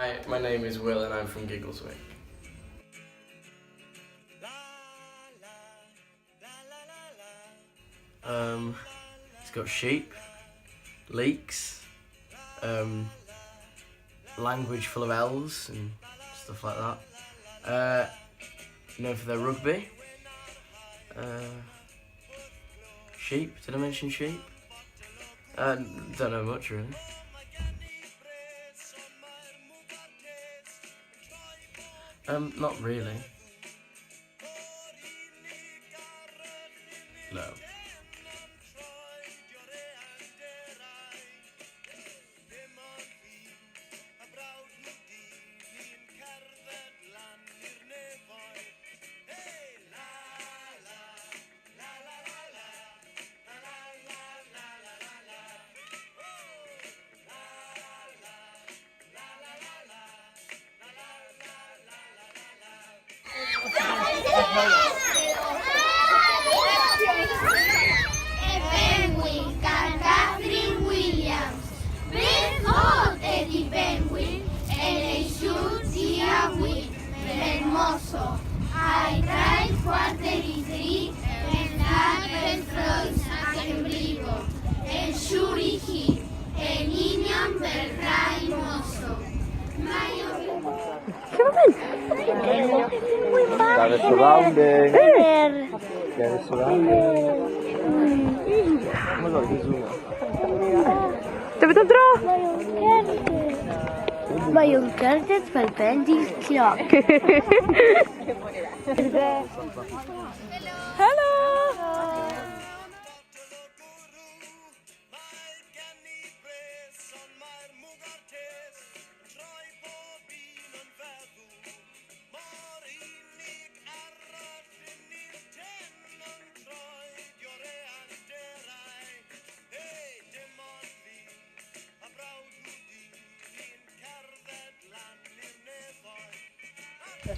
Hi, my name is Will and I'm from Giggleswick. Um, it's got sheep, leeks, um, language full of L's and stuff like that. Known for their rugby. Sheep, did I mention sheep? Don't know much really. Not really. No. Y Penguin gan Kathryn Williams. Beth oedd Eddie Penguin yn ei siwt du a gwyn, fermoso, a'i draed 2:45 yn dda gyffrous ac yn brifo, yn siŵr i chi, yn union fel rhai moso. Mae o Got it surrounding. Get it surrounding. Oh my god, he's zooming. Dwi'n mynd am dro! Mae o'n cerdded fel ben di cloc. Helo!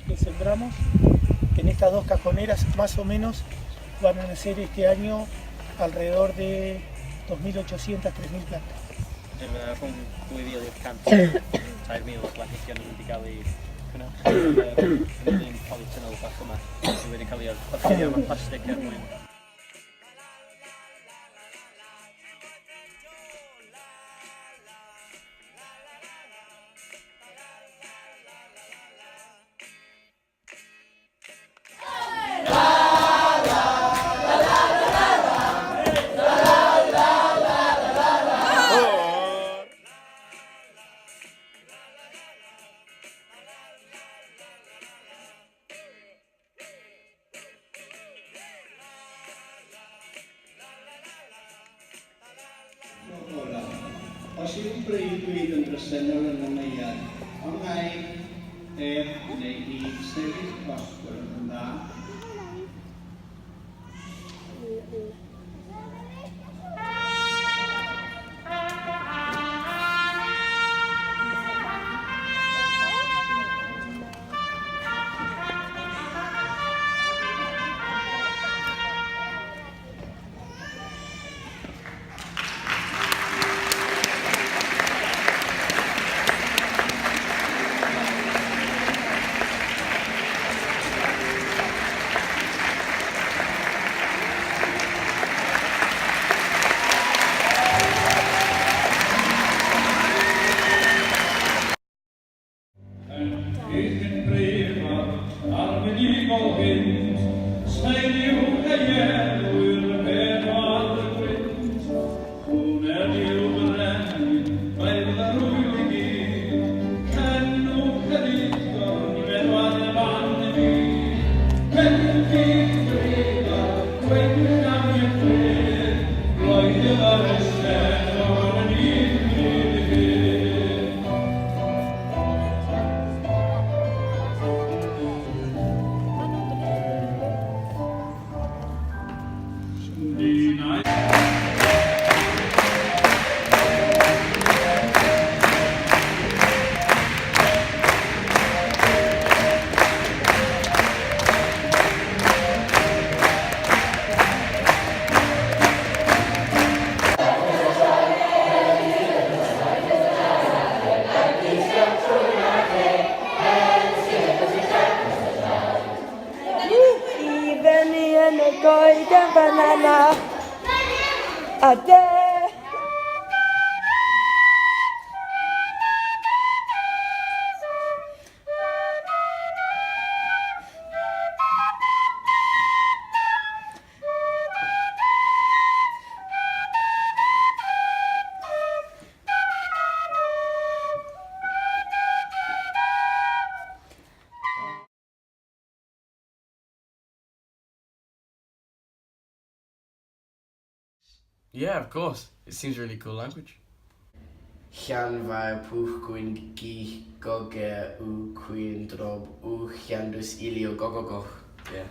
Que sembramos en estas dos cajoneras más o menos van a nacer este año alrededor de 2.800, 3.000 plantas. Rhwng 2,000 i'r 3,000 o blanhigion yn mynd i gael eu cynhyrchu yn yr un polytunnel bach yma. Sydd wedi cael ei orchuddio efo plastig er mwyn Os yw breuddwyd yn bresennol yn y neuadd, on ai ef neu hi sefyll os gwelwch yn dda. Banana. A de. Yeah, of course. It seems a really cool language. Llanfair pwch gwyn gich goge u cwyn drob u llandus ilio gogogoch. Yeah.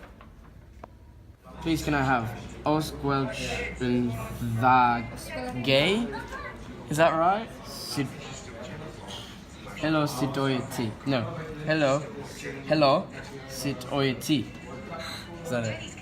Please can I have Os Gwelch yn dda gay? Is that right? Sut... Helo, sut wyt ti? No. Hello. Hello, sut wyt ti? Is that it?